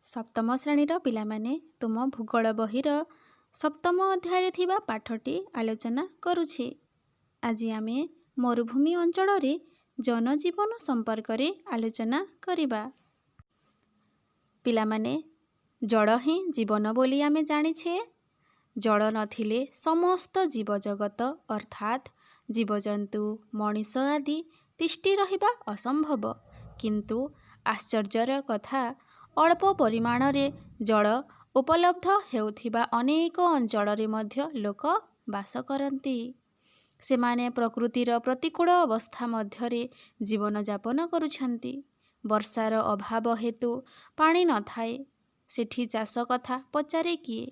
ସପ୍ତମ ଶ୍ରେଣୀର ପିଲାମାନେ, ତୁମ ଭୂଗୋଳ ବହିର ସପ୍ତମ ଅଧ୍ୟାୟରେ ଥିବା ପାଠଟି ଆଲୋଚନା କରୁଛେ। ଆଜି ଆମେ ମରୁଭୂମି ଅଞ୍ଚଳରେ ଜନଜୀବନ ସମ୍ପର୍କରେ ଆଲୋଚନା କରିବା। ପିଲାମାନେ, ଜଳ ହିଁ ଜୀବନ ବୋଲି ଆମେ ଜାଣିଛେ। ଜଳ ନଥିଲେ ସମସ୍ତ ଜୀବଜଗତ, ଅର୍ଥାତ୍ ଜୀବଜନ୍ତୁ, ମଣିଷ ଆଦି ତିଷ୍ଠି ରହିବା ଅସମ୍ଭବ। କିନ୍ତୁ ଆଶ୍ଚର୍ଯ୍ୟର କଥା, ଅଳ୍ପ ପରିମାଣରେ ଜଳ ଉପଲବ୍ଧ ହେଉଥିବା ଅନେକ ଅଞ୍ଚଳରେ ମଧ୍ୟ ଲୋକ ବାସ କରନ୍ତି। ସେମାନେ ପ୍ରକୃତିର ପ୍ରତିକୂଳ ଅବସ୍ଥା ମଧ୍ୟରେ ଜୀବନଯାପନ କରୁଛନ୍ତି। ବର୍ଷାର ଅଭାବ ହେତୁ ପାଣି ନଥାଏ। ସେଠି ଚାଷ କଥା ପଚାରେ କିଏ?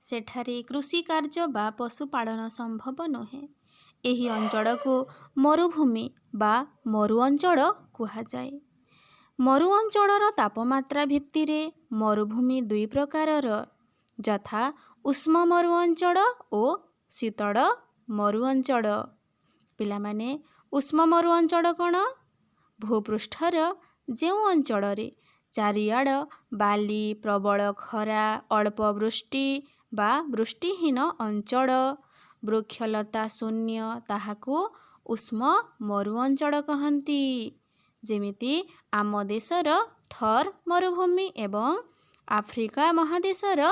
ସେଠାରେ କୃଷି କାର୍ଯ୍ୟ ବା ପଶୁପାଳନ ସମ୍ଭବ ନୁହେଁ। ଏହି ଅଞ୍ଚଳକୁ ମରୁଭୂମି ବା ମରୁ ଅଞ୍ଚଳ କୁହାଯାଏ। ମରୁ ଅଞ୍ଚଳର ତାପମାତ୍ରା ଭିତ୍ତିରେ ମରୁଭୂମି ଦୁଇ ପ୍ରକାରର, ଯଥା ଉଷ୍ମ ମରୁ ଅଞ୍ଚଳ ଓ ଶୀତଳ ମରୁ ଅଞ୍ଚଳ। ପିଲାମାନେ, ଉଷ୍ମ ମରୁ ଅଞ୍ଚଳ କ'ଣ? ଭୂପୃଷ୍ଠର ଯେଉଁ ଅଞ୍ଚଳରେ ଚାରିଆଡ଼ ବାଲି, ପ୍ରବଳ ଖରା, ଅଳ୍ପ ବୃଷ୍ଟି ବା ବୃଷ୍ଟିହୀନ ଅଞ୍ଚଳ, ବୃକ୍ଷଲତା ଶୂନ୍ୟ, ତାହାକୁ ଉଷ୍ମ ମରୁ ଅଞ୍ଚଳ କହନ୍ତି। ଯେମିତି ଆମ ଦେଶର ଥର୍ ମରୁଭୂମି ଏବଂ ଆଫ୍ରିକା ମହାଦେଶର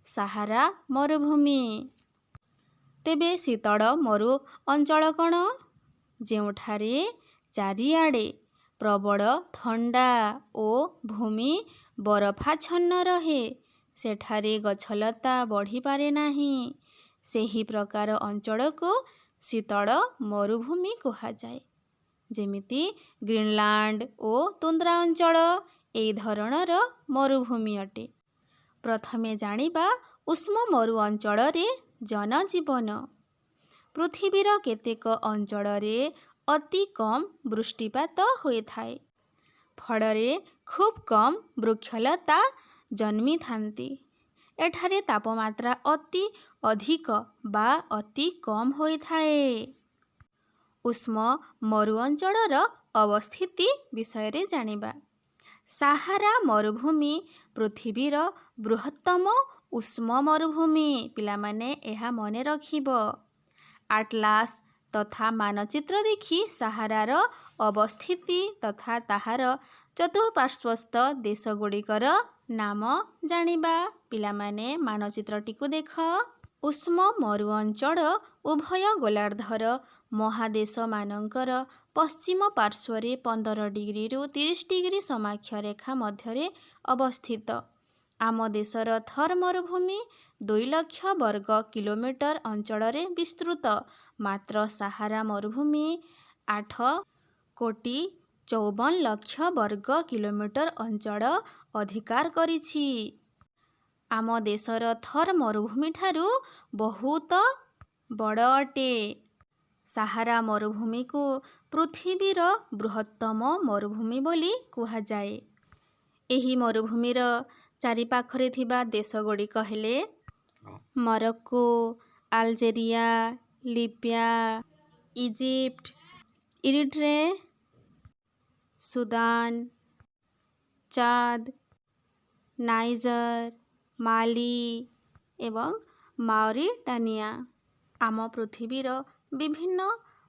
ସାହାରା ମରୁଭୂମି। ତେବେ ଶୀତଳ ମରୁ ଅଞ୍ଚଳ କ'ଣ? ଯେଉଁଠାରେ ଚାରିଆଡ଼େ ପ୍ରବଳ ଥଣ୍ଡା ଓ ଭୂମି ବରଫାଚ୍ଛନ୍ନ ରହେ, ସେଠାରେ ଗଛଲତା ବଢ଼ିପାରେ ନାହିଁ, ସେହି ପ୍ରକାର ଅଞ୍ଚଳକୁ ଶୀତଳ ମରୁଭୂମି କୁହାଯାଏ। ଯେମିତି ଗ୍ରୀନଲାଣ୍ଡ ଓ ତୁନ୍ଦ୍ରା ଅଞ୍ଚଳ ଏହି ଧରଣର ମରୁଭୂମି ଅଟେ। ପ୍ରଥମେ ଜାଣିବା ଉଷ୍ମ ମରୁ ଅଞ୍ଚଳରେ ଜନଜୀବନ। ପୃଥିବୀର କେତେକ ଅଞ୍ଚଳରେ ଅତି କମ୍ ବୃଷ୍ଟିପାତ ହୋଇଥାଏ। ଫଳରେ ଖୁବ୍ କମ୍ ବୃକ୍ଷଲତା ଜନ୍ମିଥାନ୍ତି। ଏଠାରେ ତାପମାତ୍ରା ଅତି ଅଧିକ ବା ଅତି କମ୍ ହୋଇଥାଏ। ଉଷ୍ମ ମରୁ ଅଞ୍ଚଳର ଅବସ୍ଥିତି ବିଷୟରେ ଜାଣିବା। ସାହାରା ମରୁଭୂମି ପୃଥିବୀର ବୃହତ୍ତମ ଉଷ୍ମ ମରୁଭୂମି। ପିଲାମାନେ, ଏହା ମନେ ରଖିବ। ଆଟଲାସ୍ ତଥା ମାନଚିତ୍ର ଦେଖି ସାହାରାର ଅବସ୍ଥିତି ତଥା ତାହାର ଚତୁଃପାର୍ଶ୍ୱସ୍ଥ ଦେଶଗୁଡ଼ିକର ନାମ ଜାଣିବା। ପିଲାମାନେ, ମାନଚିତ୍ରଟିକୁ ଦେଖ। ଉଷ୍ମ ମରୁ ଅଞ୍ଚଳ ଉଭୟ ଗୋଲାର୍ଦ୍ଧର ମହାଦେଶମାନଙ୍କର ପଶ୍ଚିମ ପାର୍ଶ୍ୱରେ 15 ଡିଗ୍ରୀରୁ 30 ଡିଗ୍ରୀ ସମାକ୍ଷ ରେଖା ମଧ୍ୟରେ ଅବସ୍ଥିତ। ଆମ ଦେଶର ଥର୍ ମରୁଭୂମି 2 ଲକ୍ଷ ବର୍ଗ କିଲୋମିଟର ଅଞ୍ଚଳରେ ବିସ୍ତୃତ। ମାତ୍ର ସାହାରା ମରୁଭୂମି 8 କୋଟି 54 ଲକ୍ଷ ବର୍ଗ କିଲୋମିଟର ଅଞ୍ଚଳ ଅଧିକାର କରିଛି। ଆମ ଦେଶର ଥର୍ ମରୁଭୂମିଠାରୁ ବହୁତ ବଡ଼ ଅଟେ। ସାହାରା ମରୁଭୂମିକୁ ପୃଥିବୀର ବୃହତ୍ତମ ମରୁଭୂମି ବୋଲି କୁହାଯାଏ। ଏହି ମରୁଭୂମିର ଚାରିପାଖରେ ଥିବା ଦେଶଗୁଡ଼ିକ ହେଲେ Morocco, Algeria, Libya, Egypt, Eritrea, Sudan, Chad, Niger, Mali ଏବଂ ମାଉରିଟାନିଆ। ଆମ ପୃଥିବୀର ବିଭିନ୍ନ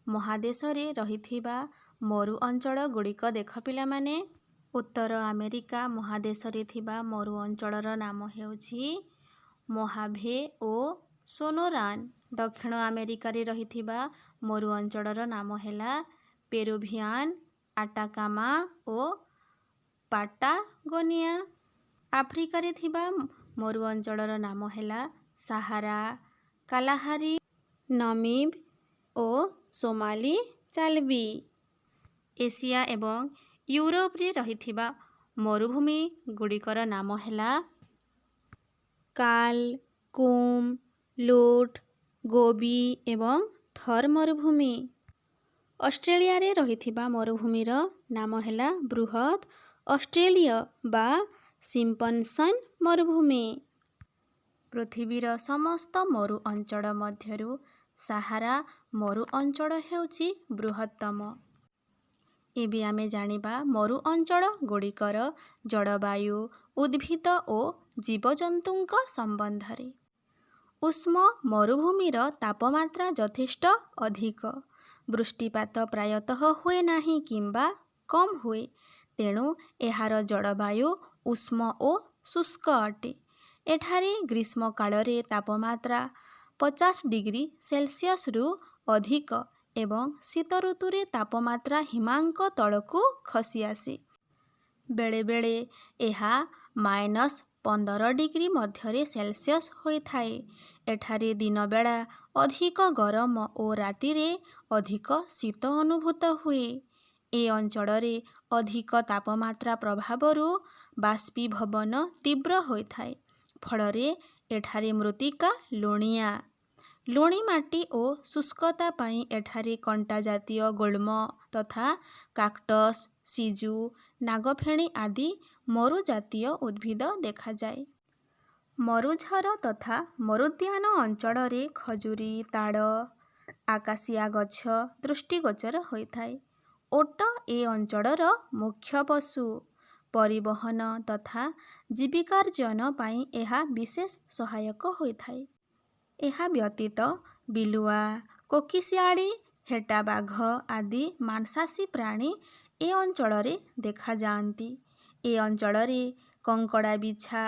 ମହାଦେଶରେ ରହିଥିବା ମରୁ ଅଞ୍ଚଳଗୁଡ଼ିକ ଦେଖ ପିଲାମାନେ। ଉତ୍ତର ଆମେରିକା ମହାଦେଶରେ ଥିବା ମରୁ ଅଞ୍ଚଳର ନାମ ହେଉଛି ମୋହାଭେ ଓ ସୋନୋରାନ୍। ଦକ୍ଷିଣ ଆମେରିକାରେ ରହିଥିବା ମରୁ ଅଞ୍ଚଳର ନାମ ହେଲା ପେରୁଭିଆନ୍ ଆଟାକାମା ଓ ପାଟାଗୋନିଆ। ଆଫ୍ରିକାରେ ଥିବା ମରୁ ଅଞ୍ଚଳର ନାମ ହେଲା ସାହାରା, କାଲାହାରି, ନମିବ୍ ଓ ସୋମାଲି ଚାଲବି। ଏସିଆ ଏବଂ ୟୁରୋପରେ ରହିଥିବା ମରୁଭୂମି ଗୁଡ଼ିକର ନାମ ହେଲା କାରାଲ କୁମ୍, ଲୁଟ୍, ଗୋବି ଏବଂ ଥର୍ ମରୁଭୂମି। ଅଷ୍ଟ୍ରେଲିଆରେ ରହିଥିବା ମରୁଭୂମିର ନାମ ହେଲା ବୃହତ୍ ଅଷ୍ଟ୍ରେଲୀୟ ବା ସିମ୍ପସନ୍ ମରୁଭୂମି। ପୃଥିବୀର ସମସ୍ତ ମରୁ ଅଞ୍ଚଳ ମଧ୍ୟରୁ ସାହାରା ମରୁ ଅଞ୍ଚଳ ହେଉଛି ବୃହତ୍ତମ। ଏବେ ଆମେ ଜାଣିବା ମରୁ ଅଞ୍ଚଳ ଗୁଡ଼ିକର ଜଳବାୟୁ, ଉଦ୍ଭିଦ ଓ ଜୀବଜନ୍ତୁଙ୍କ ସମ୍ବନ୍ଧରେ। ଉଷ୍ମ ମରୁଭୂମିର ତାପମାତ୍ରା ଯଥେଷ୍ଟ ଅଧିକ। ବୃଷ୍ଟିପାତ ପ୍ରାୟତଃ ହୁଏ ନାହିଁ କିମ୍ବା କମ୍ ହୁଏ। ତେଣୁ ଏହାର ଜଳବାୟୁ ଉଷ୍ମ ଓ ଶୁଷ୍କ ଅଟେ। ଏଠାରେ ଗ୍ରୀଷ୍ମକାଳରେ ତାପମାତ୍ରା 50 ଡିଗ୍ରୀ ସେଲସିୟସରୁ ଅଧିକ ଏବଂ ଶୀତ ଋତୁରେ ତାପମାତ୍ରା ହିମାଙ୍କ ତଳକୁ ଖସି ଆସେ। ବେଳେବେଳେ ଏହା ମାଇନସ୍ 15 ଡିଗ୍ରୀ ମଧ୍ୟରେ ସେଲସିୟସ ହୋଇଥାଏ। ଏଠାରେ ଦିନବେଳା ଅଧିକ ଗରମ ଓ ରାତିରେ ଅଧିକ ଶୀତ ଅନୁଭୂତ ହୁଏ। ଏ ଅଞ୍ଚଳରେ ଅଧିକ ତାପମାତ୍ରା ପ୍ରଭାବରୁ ବାଷ୍ପୀଭବନ ତୀବ୍ର ହୋଇଥାଏ। ଫଳରେ ଏଠାରେ ମୃତ୍ତିକା ଲୁଣିଆ। ଲୁଣି ମାଟି ଓ ଶୁଷ୍କତା ପାଇଁ ଏଠାରେ କଣ୍ଟା ଜାତୀୟ ଗୁଳ୍ମ ତଥା କାକ୍ଟସ୍, ସିଜୁ, ନାଗଫେଣୀ ଆଦି ମରୁଜାତୀୟ ଉଦ୍ଭିଦ ଦେଖାଯାଏ। ମରୁଝର ତଥା ମରୁଦ୍ୟାନ ଅଞ୍ଚଳରେ ଖଜୁରୀ, ତାଳ, ଆକାସିଆ ଗଛ ଦୃଷ୍ଟିଗୋଚର ହୋଇଥାଏ। ଓଟ ଏ ଅଞ୍ଚଳର ମୁଖ୍ୟ ପଶୁ। ପରିବହନ ତଥା ଜୀବିକାର୍ଜନ ପାଇଁ ଏହା ବିଶେଷ ସହାୟକ ହୋଇଥାଏ। ଏହା ବ୍ୟତୀତ ବିଲୁଆ, କୋକିଶିଆଳି, ହେଟାବାଘ ଆଦି ମାଂସାଶୀ ପ୍ରାଣୀ ଏ ଅଞ୍ଚଳରେ ଦେଖାଯାଆନ୍ତି। ଏ ଅଞ୍ଚଳରେ କଙ୍କଡ଼ାବିଛା,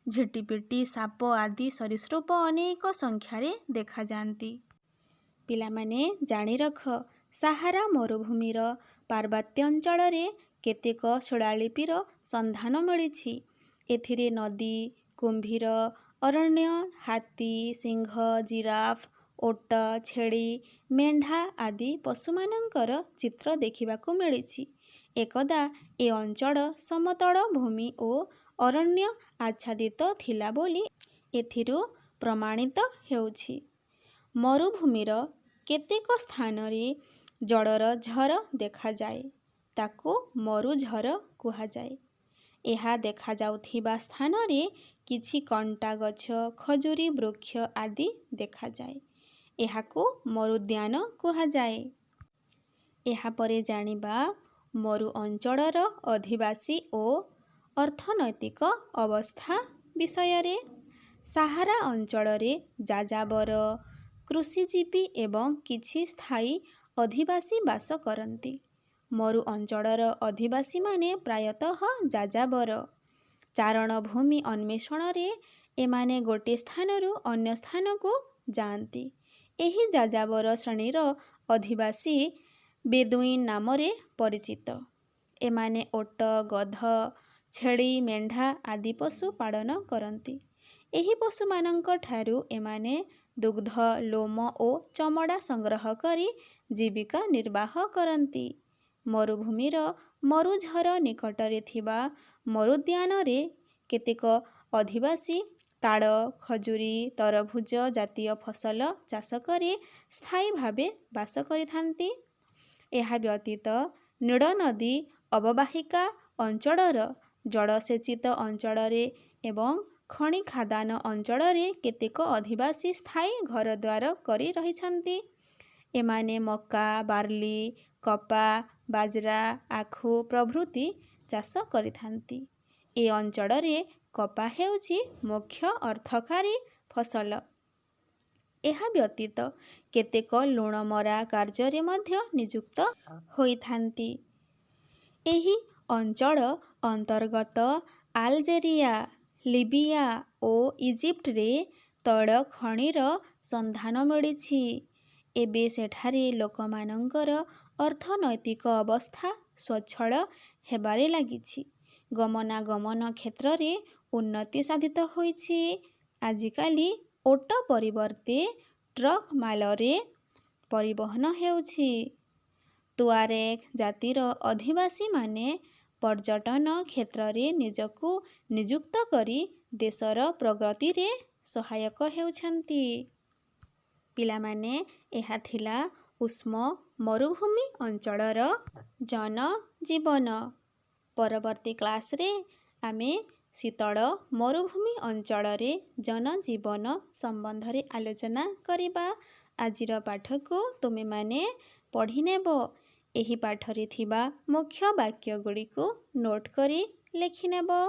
ଝିଟିପିଟି, ସାପ ଆଦି ସରୀସୃପ ଅନେକ ସଂଖ୍ୟାରେ ଦେଖାଯାଆନ୍ତି। ପିଲାମାନେ, ଜାଣି ରଖ, ସାହାରା ମରୁଭୂମିର ପାର୍ବତ୍ୟାଞ୍ଚଳରେ କେତେକ ଶିଳାଲିପିର ସନ୍ଧାନ ମିଳିଛି। ଏଥିରେ ନଦୀ, କୁମ୍ଭୀର, ଅରଣ୍ୟ ହାତୀ, ସିଂହ, ଜିରାଫ, ଓଟ, ଛେଳି, ମେଣ୍ଢା ଆଦି ପଶୁମାନଙ୍କର ଚିତ୍ର ଦେଖିବାକୁ ମିଳିଛି। ଏକଦା ଏ ଅଞ୍ଚଳ ସମତଳ ଭୂମି ଓ ଅରଣ୍ୟ ଆଚ୍ଛାଦିତ ଥିଲା ବୋଲି ଏଥିରୁ ପ୍ରମାଣିତ ହେଉଛି। ମରୁଭୂମିର କେତେକ ସ୍ଥାନରେ ଜଳର ଝର ଦେଖାଯାଏ। ତାକୁ ମରୁଝର କୁହାଯାଏ। ଏହା ଦେଖାଯାଉଥିବା ସ୍ଥାନରେ କିଛି କଣ୍ଟା ଗଛ, ଖଜୁରୀ ବୃକ୍ଷ ଆଦି ଦେଖାଯାଏ। ଏହାକୁ ମରୁଦ୍ୟାନ କୁହାଯାଏ। ଏହାପରେ ଜାଣିବା ମରୁ ଅଞ୍ଚଳର ଅଧିବାସୀ ଓ ଅର୍ଥନୈତିକ ଅବସ୍ଥା ବିଷୟରେ। ସାହାରା ଅଞ୍ଚଳରେ ଯାଯାବର, କୃଷିଜୀବୀ ଏବଂ କିଛି ସ୍ଥାୟୀ ଅଧିବାସୀ ବାସ କରନ୍ତି। ମରୁ ଅଞ୍ଚଳର ଅଧିବାସୀମାନେ ପ୍ରାୟତଃ ଯାଯାବର। ଚାରଣଭୂମି ଅନ୍ୱେଷଣରେ ଏମାନେ ଗୋଟିଏ ସ୍ଥାନରୁ ଅନ୍ୟ ସ୍ଥାନକୁ ଯାଆନ୍ତି। ଏହି ଯାଯାବର ଶ୍ରେଣୀର ଅଧିବାସୀ ବେଦୁଇନ୍ ନାମରେ ପରିଚିତ। ଏମାନେ ଓଟ, ଗଧ, ଛେଳି, ମେଣ୍ଢା ଆଦି ପଶୁ ପାଳନ କରନ୍ତି। ଏହି ପଶୁମାନଙ୍କଠାରୁ ଏମାନେ ଦୁଗ୍ଧ, ଲୋମ ଓ ଚମଡ଼ା ସଂଗ୍ରହ କରି ଜୀବିକା ନିର୍ବାହ କରନ୍ତି। ମରୁଭୂମିର ମରୁଝର ନିକଟରେ ଥିବା ମରୁଦ୍ୟାନରେ କେତେକ ଅଧିବାସୀ ତାଳ, ଖଜୁରୀ, ତରଭୁଜ ଜାତୀୟ ଫସଲ ଚାଷ କରି ସ୍ଥାୟୀ ଭାବେ ବାସ କରିଥାନ୍ତି। ଏହା ବ୍ୟତୀତ ନୀଳନଦୀ ଅବବାହିକା ଅଞ୍ଚଳର ଜଳସେଚିତ ଅଞ୍ଚଳରେ ଏବଂ ଖଣି ଖାଦାନ ଅଞ୍ଚଳରେ କେତେକ ଅଧିବାସୀ ସ୍ଥାୟୀ ଘରଦ୍ୱାର କରି ରହିଛନ୍ତି। ଏମାନେ ମକା, ବାର୍ଲି, କପା, ବାଜରା, ଆଖୁ ପ୍ରଭୃତି ଚାଷ କରିଥାନ୍ତି। ଏ ଅଞ୍ଚଳରେ କପା ହେଉଛି ମୁଖ୍ୟ ଅର୍ଥକାରୀ ଫସଲ। ଏହା ବ୍ୟତୀତ କେତେକ ଲୁଣମରା କାର୍ଯ୍ୟରେ ମଧ୍ୟ ନିଯୁକ୍ତ ହୋଇଥାନ୍ତି। ଏହି ଅଞ୍ଚଳ ଅନ୍ତର୍ଗତ ଆଲଜେରିଆ, ଲିବିଆ ଓ ଇଜିପ୍ଟରେ ତୈଳ ଖଣିର ସନ୍ଧାନ ମିଳିଛି। ଏବେ ସେଠାରେ ଲୋକମାନଙ୍କର ଅର୍ଥନୈତିକ ଅବସ୍ଥା ସ୍ୱଚ୍ଛଳ ହେବାରେ ଲାଗିଛି। ଗମନାଗମନ କ୍ଷେତ୍ରରେ ଉନ୍ନତି ସାଧିତ ହୋଇଛି। ଆଜିକାଲି ଓଟ ପରିବର୍ତ୍ତେ ଟ୍ରକ୍ ମାଲରେ ପରିବହନ ହେଉଛି। ତୁଆରେଗ୍ ଜାତିର ଅଧିବାସୀମାନେ ପର୍ଯ୍ୟଟନ କ୍ଷେତ୍ରରେ ନିଜକୁ ନିଯୁକ୍ତ କରି ଦେଶର ପ୍ରଗତିରେ ସହାୟକ ହେଉଛନ୍ତି। ପିଲାମାନେ, ଏହା ଥିଲା ଉଷ୍ମ ମରୁଭୂମି ଅଞ୍ଚଳର ଜନଜୀବନ। ପରବର୍ତ୍ତୀ କ୍ଲାସ୍ରେ ଆମେ ଶୀତଳ ମରୁଭୂମି ଅଞ୍ଚଳରେ ଜନଜୀବନ ସମ୍ବନ୍ଧରେ ଆଲୋଚନା କରିବା। ଆଜିର ପାଠକୁ ତୁମେମାନେ ପଢ଼ିନେବ। ଏହି ପାଠରେ ଥିବା ମୁଖ୍ୟ ବାକ୍ୟଗୁଡ଼ିକୁ ନୋଟ୍ କରି ଲେଖିନେବ।